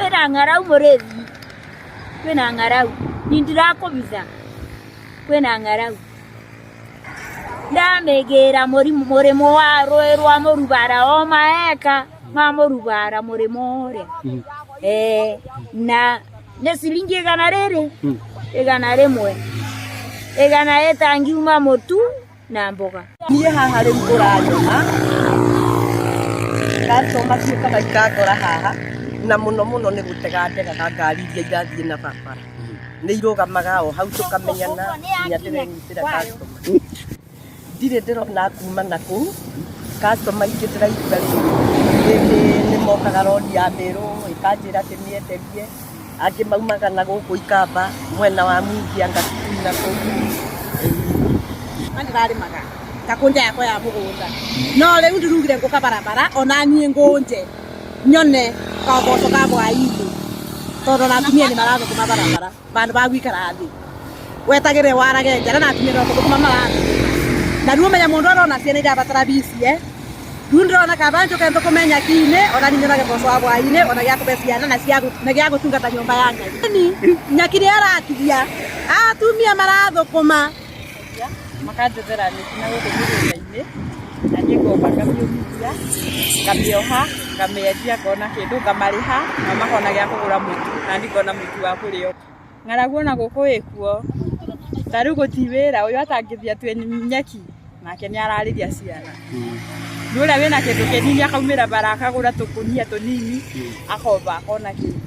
Kwĩna ng'arau mũrĩthi, kwĩna ng'arau, ni ndirakũbitha, kwĩna ng'arau. Ndamĩgĩra mũrĩmo wa rũĩ rwa Mũrubara o maeka ma Mũrubara mũrĩmo ũrĩa. Eh, na nĩ ciringi igana rĩrĩ, 100, igana ĩtangiuma mũtu na mboga. Niĩ haha rĩu ũranyona, customer ciũkaga ikangora haha, na mũno mũno nĩ gũtega ndegaga ngari iria irathiĩ na barabara. Nĩ irũgamaga o hau tũkamenyana nginya ndĩrenyitĩra customer. Ndirĩ ndĩrona kuma na kũu, customer ingĩ ndĩraigua rĩu rĩngĩ nĩ mokaga rodi ya Mĩrũ ĩkanjĩra ndĩmĩenderie, angĩ maumaga na gũkũ Ikamba mwena wa Mwingi anga Kitui na kũu. Na ndĩrarĩmaga ngakũnja yakwa ya mũgũnda no rĩu ndĩrugire ngũka barabara ona niĩ ngũnje nyone kaũboco ka hwaĩ-inĩ tondũ ona atumia nĩ marathũkũma barabara vandũ va gwikara thĩ wetagĩrĩre warage njara na atumia no gũthũkũma marathũkũma na rĩu ũmenya mũndũ arona ciana irabatara bici eh rĩu ndĩrona kaba njũke nthũkũme nyaki-inĩ ona niĩ nyonage ũboco wa hwaĩ-inĩ ona gĩa kũhe ciana na cia na gĩa gũtungata nyũmba ya Ngai nyaki nĩ aratigia atumia marathũkũma. Makanjethera nyeki na gũkũ mĩgũnda-inĩ, na niĩ ngomba ngamĩũmithia, ngamĩoha, ngamĩendia ngona kĩndũ, ngamarĩha, nao makona gĩa kũgũra mũtu, na niĩ ngona mũtu wa kũrĩa. Ng'aragu ona gũkũ ĩkuo, ta rĩu gũtirĩ wĩra, ũyũ atangĩthiĩ atue nyeki, nake nĩ ararĩria ciana. Nĩ ũrĩa wĩna kĩndũ kĩnini akaumĩra bara akagũra tũkũnia tũnini, akomba akona kĩndũ.